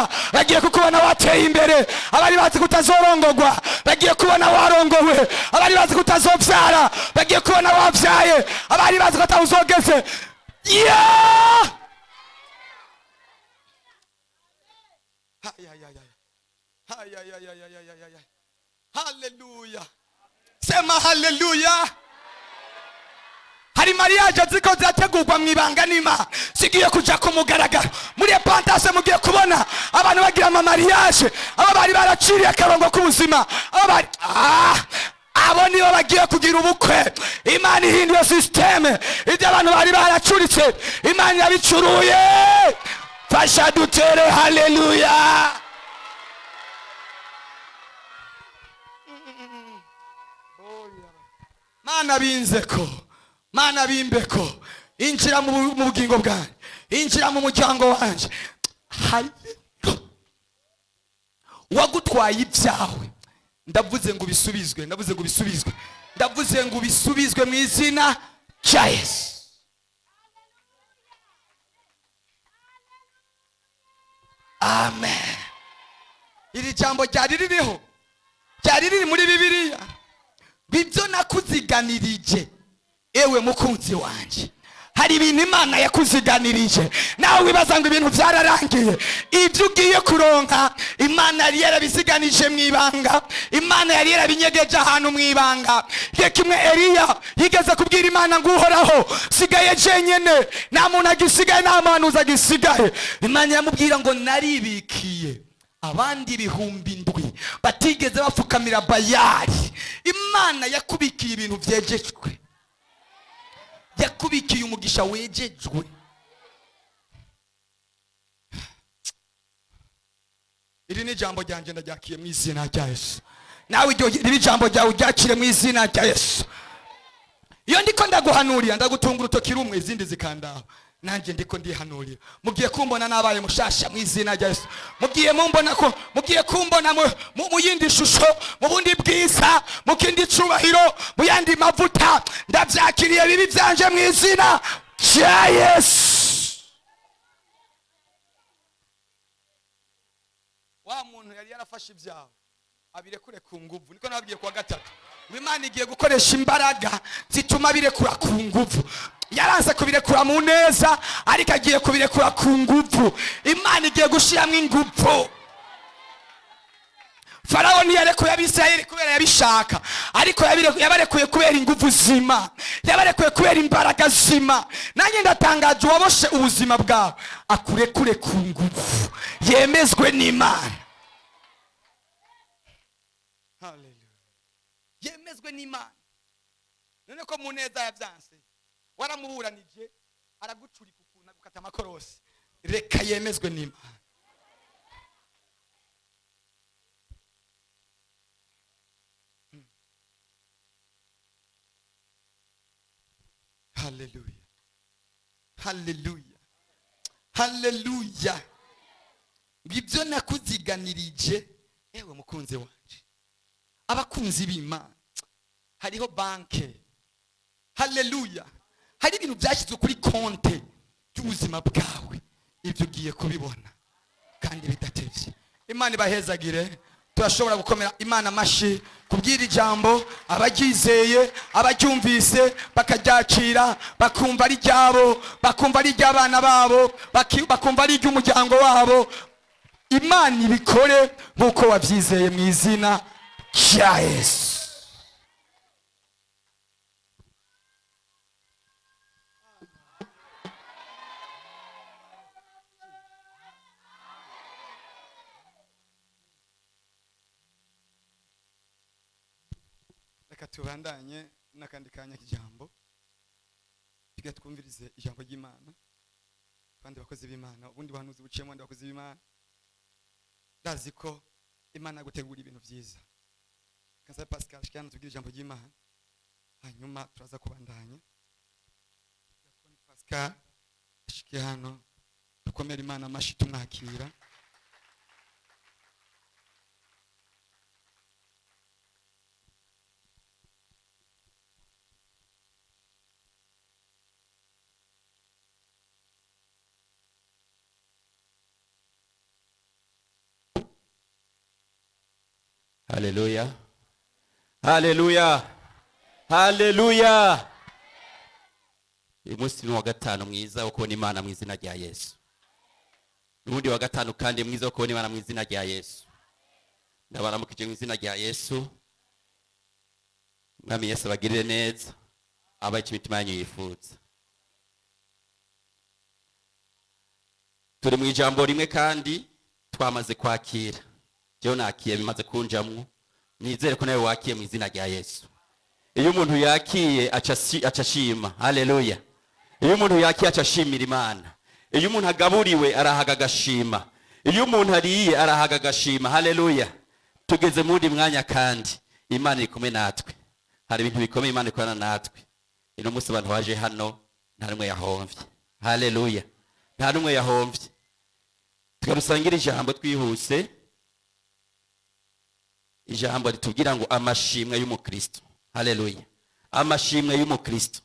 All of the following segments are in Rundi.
kukubona bagiye kukubona wateye imbere. Abari bazi kutazorongogwa bagiye kubona warongowe. Abari bazi kutazovyara bagiye kubona wavyaye. Abari bazi kutawuzogeze. Yeah! Haleluya. Sema haleluya. Hari mariage ziko zirategurwa mu ibanga n'Imana, zigiye kuja ku mugaragaro. Muri repentance mugiye kubona abantu bagira ama mariage, abo bari baraciriye akarongo k'ubuzima, abo bari abo nibo bagiye kugira ubukwe. Imana ihinduye systeme, ibyo abantu bari baracuritse Imana irabicuruye. Fasha dutere haleluya. Mana binzeko, Mana bimbeko, injira mu bugingo bwanjye, injira mu muryango wanje. Wagutwaye ibyawe, ndavuze ngo ubisubizwe, ndavuze ngo ubisubizwe, ndavuze ngo ubisubizwe mu izina rya Yesu. Amen. Iri jambo ryari ririho, ryari riri muri Bibiliya. Ibyo nakuziganirije ewe mukunzi wanje. Hari ibintu Imana yakuziganirije, nawe wibaza ngo ibintu byararangiye. Ibyo ugiye kuronka Imana yari yarabiziganije mu ibanga, Imana yari yarabinyegeje ahantu mu ibanga. Ye kimwe Eliya yigeze kubwira Imana ngo uhoraho sigaye jenyene, nta muntu agisigaye, nta muhanuzi agisigaye. Imana yamubwira ngo naribikiye abandi 7,000 batigeze bapfukamira Bayali. Imana yakubikiye ibintu byejejwe, yakubikiye umugisha wejejwe. Iri ni ijambo ryanje ndajyakiye mu izina rya Yesu. Nawe iryo ribe ijambo ryawe uryakire mu izina rya Yesu. Iyo ndiko ndaguhanurira ndagutunga urutoki rumwe, izindi zikandaho. Nanjye ndiko ndihanurira. Mugiye kumbona nabaye mushasha mu izina rya Yesu. Mugiye mumbona ko mugiye kumbona mu yindi shusho, mu bundi bwiza, mu kindi cubahiro, mu yandi mavuta. Ndavyakiriye bibi byanje mu izina rya Yesu. Wa muntu yari yarafashe ibyawe abirekure ku nguvu. Niko nababwiye kuwa gatatu. Imana igiye gukoresha imbaraga zituma birekura ku nguvu. Yaranze kubirekura mu neza, ariko agiye kubirekura ku nguvu. Imana igiye gushiramwo inguvu. Farao ntiyarekuye Abisirayeli kubera yabishaka, ariko yabarekuye kubera inguvu zima, yabarekuye kubera imbaraga zima. Nanjye ndatangaje uwaboshe ubuzima bwawe akurekure ku nguvu, yemezwe n'Imana. Haleluya. Yemezwe n'Imana. None ko mu neza yavyanse, waramuburanije aragucurika ukuntu agukata amakorosi. Reka yemezwe n'Imana. Haleluya. Haleluya. Haleluya. Ibyo nakuziganirije ewe mukunzi wanje. Abakunzi b'Imana, hariho banke. Haleluya. Hari ibintu byashyizwe kuri konte y'ubuzima bwawe, ibyo ugiye kubibona kandi bidatevye. Imana ibahezagire. Turashobora gukomera Imana amashi kubwira ijambo, abaryizeye, abaryumvise bakaryakira, bakumva ari ryabo, bakumva ari ry'abana babo, bakumva ari ry'umuryango wabo. Imana ibikore nk'uko wabyizeye mu izina rya Yesu. Reka tubandanye n'akandi kanya k'ijambo, tujye twumvirize ijambo ry'Imana. Abandi bakozi b'Imana, ubundi buhanuzi buciyemo abandi bakozi b'Imana. Ndazi ko Imana yagutegura ibintu byiza. Kaza Pascal shikana tubwire ijambo ry'Imana, hanyuma turaza kubandanya. Pascal ashike hano, dukomere Imana amashi tumwakira. Haleluya, haleluya, haleluya! Uyu munsi ni uwa gatanu mwiza wo kubona Imana mu izina rya Yesu. N'ubundi wa gatanu kandi mwiza wo kubona Imana mu izina rya Yesu. Ndabaramukije mu izina rya Yesu. Mwami Yesu abagirire neza, abahe icyo imitima yanyu yifuza. Turi mu ijambo rimwe kandi twamaze kwakira. Jewe nakiye, bimaze kunjamwo. Nizere ko nawe wakiye mu izina rya Yesu. Iyo umuntu yakiye aca ashima. Haleluya! Iyo umuntu yakiye aca ashimira Imana. Iyo umuntu agaburiwe arahaga agashima. Iyo umuntu ariye arahaga agashima. Haleluya! Tugeze mu wundi mwanya kandi Imana iri kumwe natwe. Hari ibintu bikomeye Imana ikorana natwe. Uno munsi abantu baje hano nta n'umwe yahomvye. Haleluya! Nta n'umwe yahomvye. Tukarusangira ijambo twihuse, ijambo ritubwira ngo amashimwe y'umukristo. Haleluya! Amashimwe y'umukristo.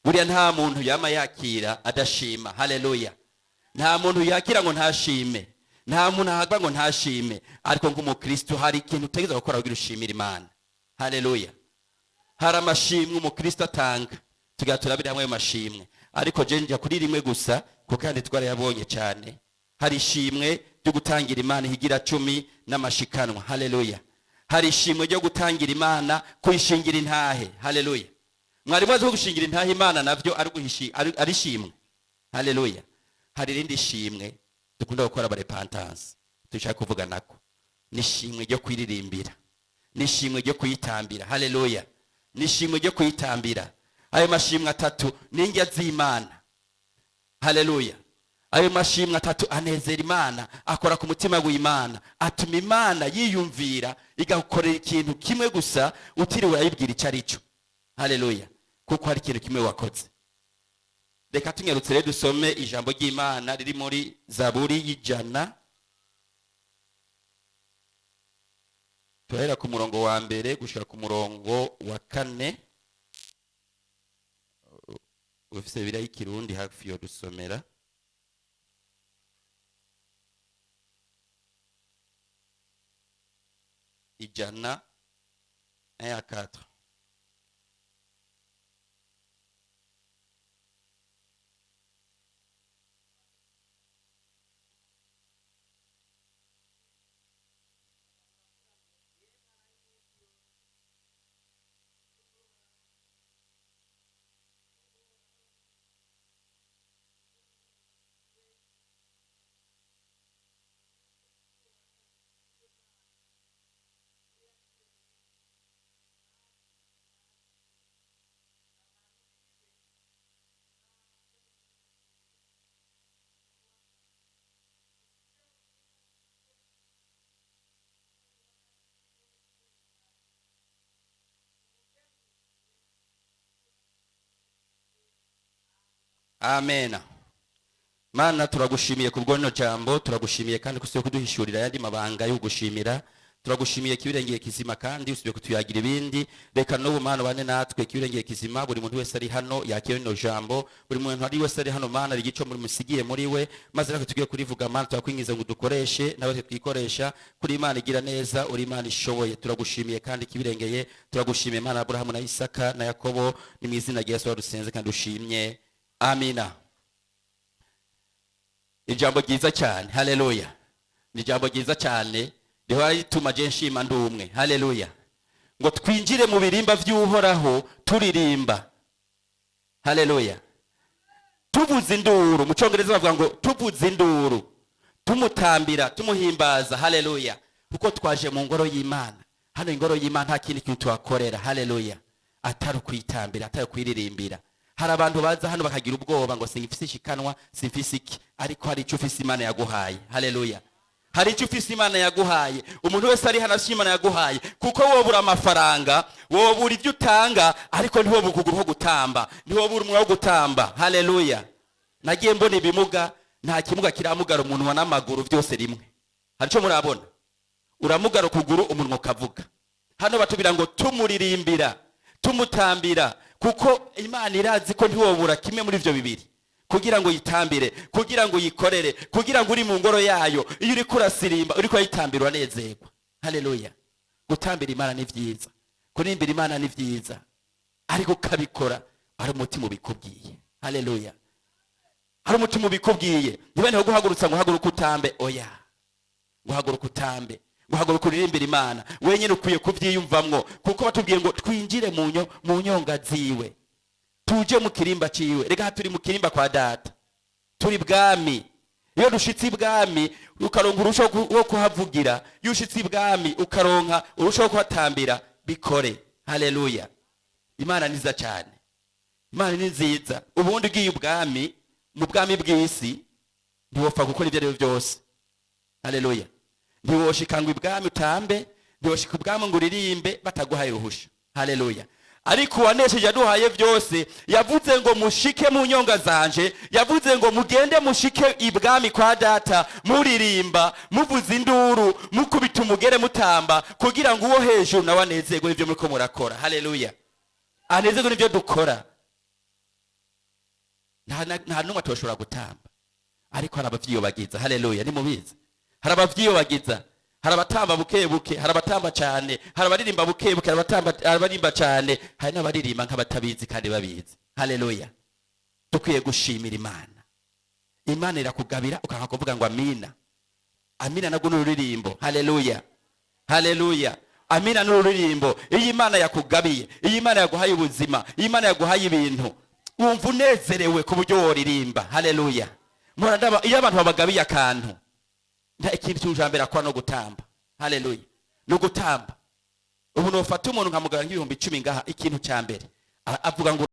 Buriya nta muntu yama yakira adashima. Haleluya! Nta muntu yakira ngo ntashime, nta muntu ahagwa ngo ntashime. Ariko nk'umukristo hari ikintu utegerezwa gukora kugira ushimire Imana. Haleluya! Hari amashimwe umukristo atanga, tugira turabire hamwe ayo mashimwe, ariko je njya kuri rimwe gusa kuko kandi twarayabonye cyane. Hari ishimwe ryo gutangira Imana ihigira cumi n'amashikanwa. Haleluya! Hari ishimwe ryo gutangira Imana kuyishingira intahe. Haleluya! Mwari mwazi ko gushingira intahe Imana navyo ari ishimwe? Haleluya! Hari irindi shimwe dukunda gukora aba repentance dushaka kuvuga nako, ni ishimwe ryo kwiririmbira, ni ishimwe ryo kuyitambira. Haleluya! Ni ishimwe ryo kuyitambira. Ayo mashimwe atatu ni indya z'Imana. Haleluya! Ayo mashimwe atatu anezera Imana, akora ku mutima w'Imana, atuma Imana yiyumvira igakorera ikintu kimwe gusa utiriwe urayibwira icyo ari cyo. Haleluya! Kuko hari ikintu kimwe wakoze. Reka tunyarutse rero dusome ijambo ry'Imana riri muri Zaburi y'100. Turahera ku murongo wa mbere gushika ku murongo wa 4. Ufise Bibiliya y'ikirundi hafi yo dusomera. Ijana 1 à 4. Amen. Mana, turagushimiye kubwo rino jambo, turagushimiye kandi kusiye kuduhishurira ayandi mabanga yo gushimira. Turagushimiye kibirengeye kizima kandi usibe kutuyagira ibindi. Reka n'ubu Mana bane natwe kibirengeye kizima. Buri muntu wese ari hano yakire rino jambo, buri muntu ari wese ari hano Mana rigico muri musigiye muri we, maze natwe tugiye kurivuga. Mana, turakwingiza ngo dukoreshe nawe twikoresha kuri Imana igira neza, uri Imana ishoboye. Turagushimiye kandi kibirengeye, turagushimiye Mana Abrahamu na Isaka na Yakobo. Ni mu izina rya Yesu dusenze kandi dushimye. Amina. Ijambo ryiza cyane. Haleluya! Ni ijambo ryiza cyane rihora rituma je nshima ndi umwe. Haleluya! Ngo twinjire mu birimba vy'Uhoraho turirimba. Haleluya! Tuvuza induru. Mu Cyongereza bavuga ngo tuvuza induru, tumutambira, tumuhimbaza. Haleluya! Kuko twaje mu ngoro y'Imana. Hano ingoro y'Imana nta kindi kintu tuhakorera. Haleluya! Atari kwitambira, atari kwiririmbira. Hari abantu baza hano bakagira ubwoba ngo simfise ishikanwa, simfise iki, ariko hari icyo ufise Imana yaguhaye. Haleluya! Hari icyo ufise Imana yaguhaye. Umuntu wese ari hano afise Imana yaguhaye, kuko wobura amafaranga, wobura ibyo utanga, ariko ntiwobura ukuguru ko gutamba, ntiwobura umunwa wo gutamba. Haleluya! Nagiye mbona ibimuga, nta kimuga kiramugara umunwa n'amaguru byose rimwe. Hari icyo murabona? Uramugara ukuguru, umunwa ukavuga. Hano batubwira ngo tumuririmbira, tumutambira, kuko Imana irazi ko ntiwobura kimwe muri ivyo bibiri kugira ngo yitambire, kugira ngo yikorere, kugira ngo uri mu ngoro yayo. Iyo uriko urasirimba, uriko urayitambira, uranezerwa. Haleluya! Gutambira Imana ni vyiza, kuririmbira Imana ni vyiza, ariko ukabikora ari umutima ubikubwiye. Haleluya! Hari umutima ubikubwiye. Ntibene guhagurutsa ngo uhaguruke utambe, oya, ngo uhaguruke utambe, ngo uhaguruke uririmbire Imana, wenyine ukwiye kubyiyumvamwo, kuko batubwiye ngo twinjire mu nyonga ziwe, tuje mu kirimba ciwe. Reka, turi mu kirimba kwa Data, turi bwami. Iyo dushitse ibwami ukaronka urusha wo kuhavugira, iyo ushitse ibwami ukaronka urusha wo kuhatambira, bikore. Haleluya! Imana ni nziza cyane, Imana ni nziza. Ubundi ugiye ubwami, mu bwami bw'isi, ntiwopfa gukora ibyo ari byo byose. Haleluya! Ntiwoshika ngo ibwami utambe, ntiwoshika ubwami ngo uririmbe bataguhaye uruhusha. Haleluya! Ariko uwanesheje yaduhaye byose, yavuze ngo mushike mu nyonga zanje, yavuze ngo mugende mushike ibwami kwa Data muririmba, muvuza induru, mukubita umugere, mutamba, kugira ngo uwo hejuru nawe anezerwe n'ibyo muriko murakora. Haleluya! Anezerwe n'ibyo dukora. Nta n'umwe atoshobora gutamba, ariko hari abavyiyobagiza. Haleluya! Nimubizi, hari abavyiyobagiza, hari abatamba buke buke, hari abatamba cyane, hari abaririmba buke buke, hari abatamba, hari abaririmba cyane, hari n'abaririmba nk'abatabizi kandi babizi. Haleluya! Dukwiye gushimira Imana. Imana irakugabira ukanka kuvuga ngo amina. Amina nabwo ni ururirimbo. Haleluya, haleluya! Amina ni ururirimbo. Iyo Imana yakugabiye, iyo Imana yaguhaye ubuzima, iyo Imana yaguhaye ibintu, wumva unezerewe ku buryo woririmba. Haleluya! Murandaba, iyo abantu babagabiye akantu, nta ikintu cy'ujambere akora no gutamba. Haleluya! No gutamba. Ubu nofata umuntu nkamugaba nk'ibihumbi 10 ngaha, ikintu cya mbere avuga ngo